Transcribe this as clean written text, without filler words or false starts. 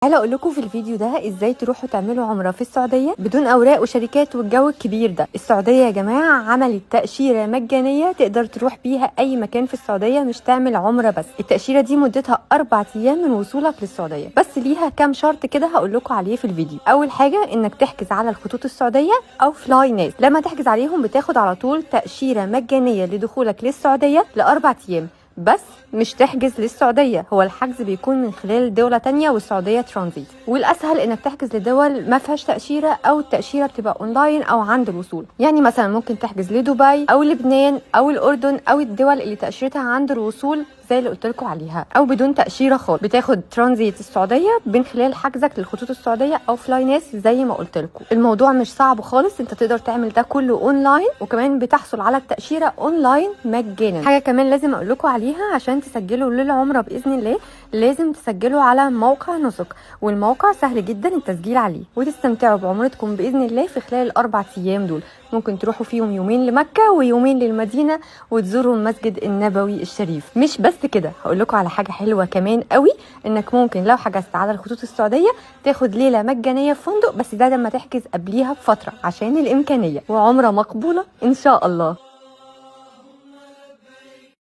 تعالوا اقول لكم في الفيديو ده ازاي تروحوا تعملوا عمره في السعودية بدون اوراق وشركات والجو الكبير ده. السعودية يا جماعة عملت تاشيرة مجانية تقدر تروح بيها اي مكان في السعودية، مش تعمل عمره بس. التاشيره دي مدتها 4 ايام من وصولك للسعودية، بس ليها كام شرط كده هقول لكم عليه في الفيديو. اول حاجة انك تحجز على الخطوط السعودية او flynas. لما تحجز عليهم بتاخد على طول تاشيرة مجانية لدخولك للسعودية ل4 ايام بس، مش تحجز للسعودية، هو الحجز بيكون من خلال دولة تانية والسعودية ترانزيت. والأسهل إنك تحجز لدول ما فيهاش تأشيرة أو التأشيرة بتبقى أونلاين أو عند الوصول. يعني مثلا ممكن تحجز لدبي أو لبنان أو الأردن أو الدول اللي تأشيرتها عند الوصول زي اللي قلت لكم عليها، أو بدون تأشيرة خالص، بتاخد ترانزيت السعودية من خلال حجزك للخطوط السعودية أو flynas زي ما قلت لكم. الموضوع مش صعب خالص، أنت تقدر تعمل ده كله أونلاين، وكمان بتحصل على التأشيرة أونلاين مجانا. حاجة كمان لازم أقول لكم عليها عشان تسجلوا للعمرة بإذن الله، لازم تسجلوا على موقع نسك، والموقع سهل جدا التسجيل عليه، وتستمتعوا بعمرتكم بإذن الله في خلال ال4 أيام دول. ممكن تروحوا فيهم يومين لمكة ويومين للمدينة وتزوروا المسجد النبوي الشريف. مش بس كده، هقول لكم على حاجة حلوة كمان قوي، انك ممكن لو حجزت على الخطوط السعودية تاخد ليلة مجانية في فندق، بس ده لما تحجز قبليها بفترة عشان الإمكانية. وعمرة مقبولة إن شاء الله.